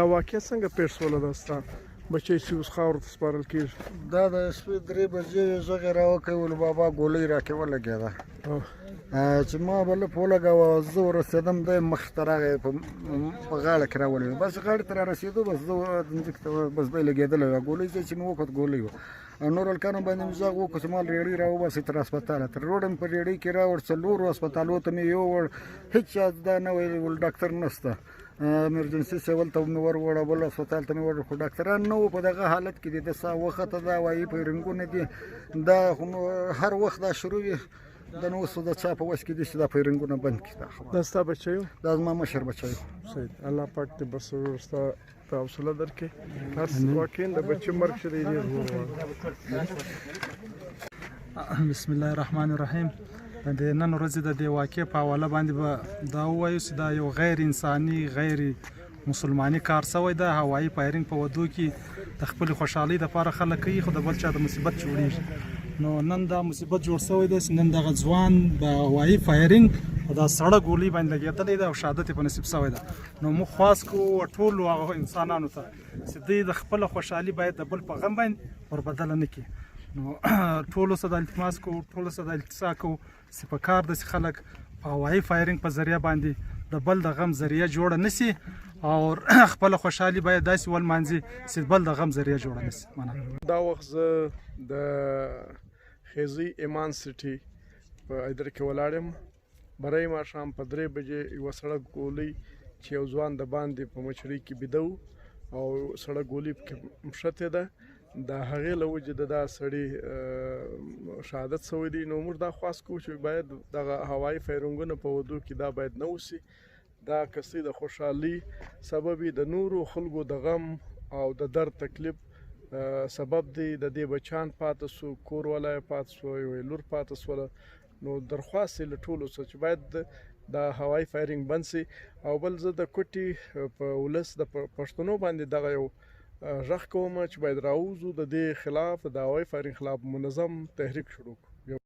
دا واقعه څنګه پېښ شوله دا ستا بچی چې اوس خاورو ته سپارل کېږي؟ دا د شپې 3 بجې وې، غږ یې راوکړی، ول بابا ګولۍ راکې ولګېده. چې ما به لپ ولګاوه، زه ورسېدم، دی مخ ته راغی، په غاړه کې راولوېد، بس غاړې ته را رسېدو، بس زه ځمکې ته، بس دی لګېدلی وه ګولۍ. زه چې مې وکت، ګولۍ وه. نور هلکانو باندې مې غږ وکړ چې مال ریړۍ راوباسئ تر هسپتاله. تر روډه مې په ریړۍ کې راوړ، څلورو هسپتالو ته مې یووړ، هېچا دا نه ویل، ول ډاکتر نشته. ایمرجنسي سیول ته مې ور وړه، بل هسپتال ته مې وړ، خو ډاکټران نه وو. په دغه حالت کې دي، د ساه وخته دا وایي فایرنګونه دي. دا خو هر وخت دا شروع وي. د نو اوس د چا په وس کې دي چې دا فایرنګونه بند کړي؟ دا خبره. دا ستا بچی و؟ دا زما مشر بچی و. صحیح، الله پاک دې بس ورور ستا ته حوصله درکړي. هر واقعا د بچي مرګ چې دی، ډېر زور. بسم الله الرحمن الرحیم. د نن ورځې د دې واقعې په حواله باندې به دا ووایو چې دا یو غیر انساني، غیر مسلماني کار شوی ده. هوایي فایرینګ په ودو کې د خپل خوشحالۍ لپاره خلک کوي، خو د بل چا د مصیبت جوړیږي. نو نن دا مصیبت جوړ شوی دی چې نن دغه ځوان د هوایي فایرینګ او دا سړه ګولۍ باندې لګېدلی ده او شهادت یې په نصیب شوی ده. نو موږ خواست کوو ټولو هغه انسانانو ته چې دوی د خپل خوشحالي باید د بل په غم باندې وربدله نه کړي. نو ټولو څخه د التماس کوو، ټولو څخه د التجا کوو چې په کار ده چې خلک په هوایي فایرینګ په ذریعه باندې د بل د غم ذریعه جوړه نسی او خپل خوشحالي باید داسې ولمانځي چې بل د غم ذریعه جوړه نسی. مننه. دا وخت زه د خیزي ایمان سټي په ایدر کې ولاړ یم. بری ماښام په 3 بجې یوه سړه ګولۍ چې یو ځوان د باندې په مچړۍ کې بیده و او سړه ګولۍ پکې مښتې ده، د هغې له وجې د دا سړي شهادت شوی دی. نو موږ دا خواست کوو چې باید دغه هوایي فایرنګونه په ودو کې دا باید نه وسي. دا کسي د خوشحالي سبب د نورو خلکو د غم او د درد تکلیف سبب دی. د دې بچان پاتې سو، کور والا یې پاتې سو، یو لور پاتې سوله. نو درخواست یې له ټولو څخه چې باید د هوایي فایرینګ بند سي. او بل زه د کوټي په ولس، د پښتنو باندې دغه یو غږ کوم چې باید راووځو، د دې خلاف، د هوایي فایرینګ خلاف منظم تحریک شروع کړو.